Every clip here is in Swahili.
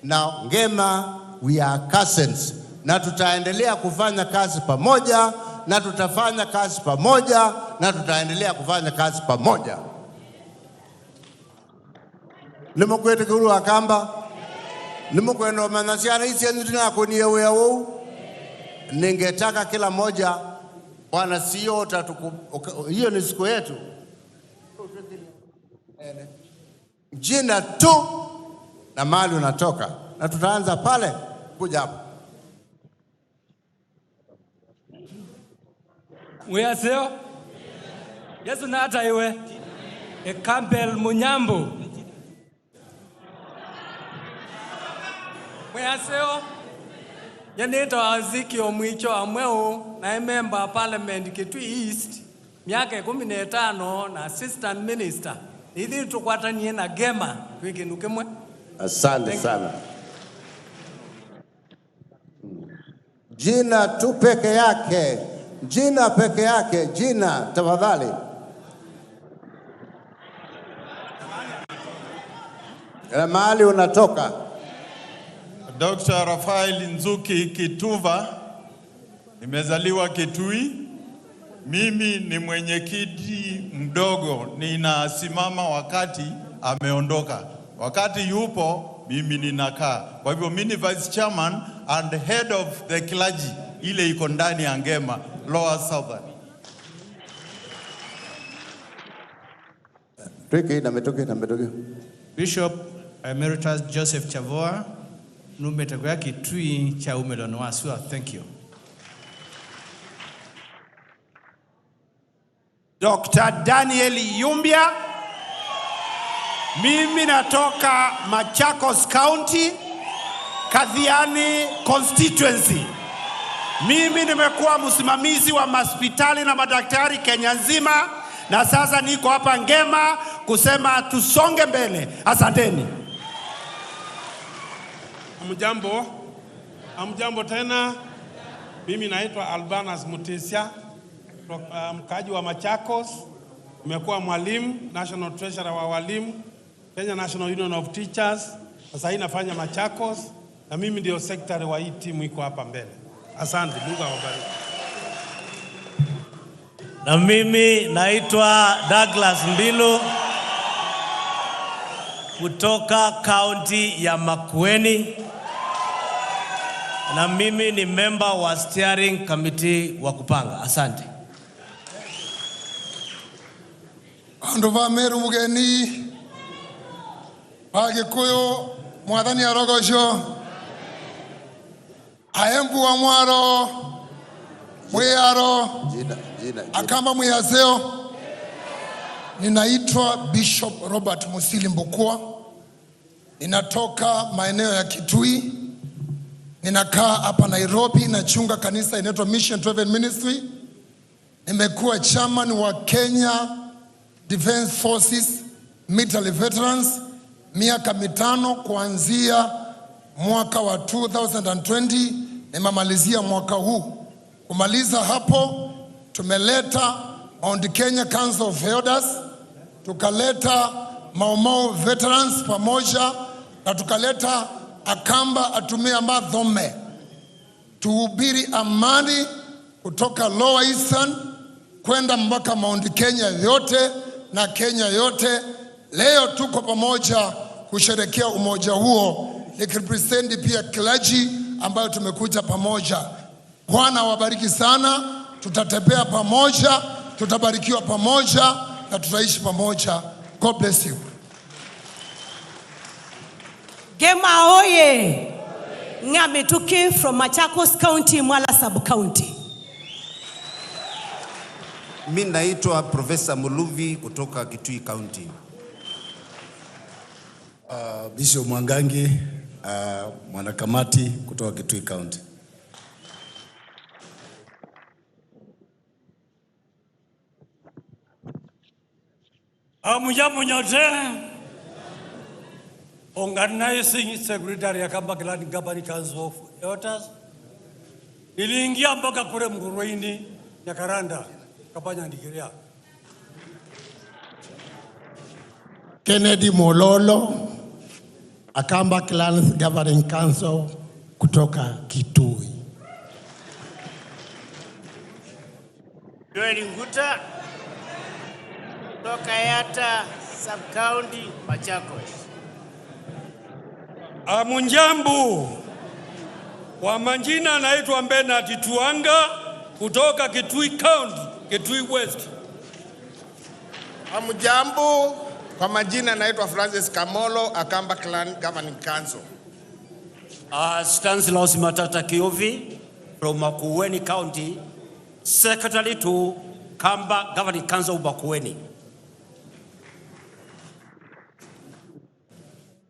Na Ngema we are cousins, na tutaendelea kufanya kazi pamoja, na tutafanya kazi pamoja, na tutaendelea kufanya kazi pamoja. Nimukwete Akamba nimukwenda umanya ciana ici cianyu tinakunie wia uu. Ningetaka kila moja bwana CEO hiyo ni siku yetu, jina tu na mahali unatoka, na tutaanza pale kuja hapo. Mwiyaseo Yesu nata iwe e Campbell Munyambu. Mwiyaseo yanito Ezekiel Mwicho amweu na member of parliament Kitui East miaka 15 na assistant minister ithi tukwatanie na Gema twi kindu kimwe. Asante sana. Jina tu peke yake, jina peke yake, jina tafadhali. Na mahali unatoka. Dr. Rafael Nzuki Kituva, nimezaliwa Kitui. Mimi ni mwenyekiti mdogo, ninasimama wakati ameondoka. Wakati yupo mimi ninakaa. Kwa hivyo mimi ni vice chairman and head of the clergy ile iko ndani ya Ngema Lower Southern. Twiki na metoke na metoke. Bishop Emeritus Joseph Chavoa numete Kitui cha Umeloni wa Sua. Thank you. Dr. Daniel Yumbia. Mimi natoka Machakos County, Kathiani constituency. Mimi nimekuwa msimamizi wa mahospitali na madaktari Kenya nzima, na sasa niko hapa Ngema kusema tusonge mbele. Asanteni. Amjambo, amjambo tena. Mimi naitwa Albanas Mutisya, mkaaji wa Machakos. Nimekuwa mwalimu, National Treasurer wa walimu, Kenya National Union of Teachers. Sasa hii nafanya Machakos na mimi ndio secretary wa hii timu iko hapa mbele. Asante, Mungu awabariki. Na mimi naitwa Douglas Mbilu kutoka kaunti ya Makueni, na mimi ni member wa steering committee wa kupanga. Asante. Andu ba Meru mugeni ba Gikuyu mwathani arogocio aembu wa mwaro mwiaro. Jina, jina, jina. Akamba mwiyaseo. Ninaitwa Bishop Robert Musili Mbukua, ninatoka maeneo ya Kitui, ninakaa hapa Nairobi, nachunga kanisa inaitwa Mission Travel Ministry. Nimekuwa chairman wa Kenya Defence Forces Military Veterans miaka 5 kuanzia mwaka wa 2020, nimemalizia mwaka huu. Kumaliza hapo, tumeleta Mount Kenya Council of Elders, tukaleta Mau Mau Veterans pamoja na tukaleta Akamba atumia Mathome, tuhubiri amani kutoka Lower Eastern kwenda mpaka Mount Kenya yote na Kenya yote. Leo tuko pamoja kusherekea umoja huo, nikirepresent pia clergy ambayo tumekuja pamoja. Bwana wabariki sana, tutatembea pamoja, tutabarikiwa pamoja na tutaishi pamoja. God bless you. Gema oye! Ng'amituki from Machakos County, Mwala Sub County. Mi naitwa Profesa Muluvi kutoka Kitui County. Bishop Mwangangi, mwanakamati kutoka Kitui County. Hamjambo nyote. Organizing Secretary ya Kamba Clan Governing Council of Elders. Niliingia mpaka kule Mkuruini, Nyakaranda, kafanya ndikiria. Kennedy Mololo, Akamba Clans Governing Council kutoka Kitui. Joel Nguta kutoka Yatta Sub County, Machakos. Amunjambu, kwa majina anaitwa Bernard Tuanga kutoka Kitui County, Kitui West. Hamjambo, kwa majina naitwa Francis Kamolo, Akamba Clan Governing Council. Stanislaus Matata Kiovi from Makueni County, Secretary to Kamba Governing Council of Makueni.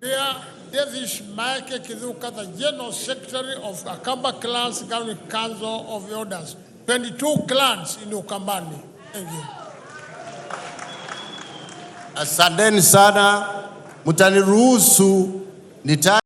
Here, Davis Mike Kizuka, the General Secretary of Akamba Clans Governing Council of Elders. 22 clans in Ukambani. Thank you. Asanteni sana, mtaniruhusu nita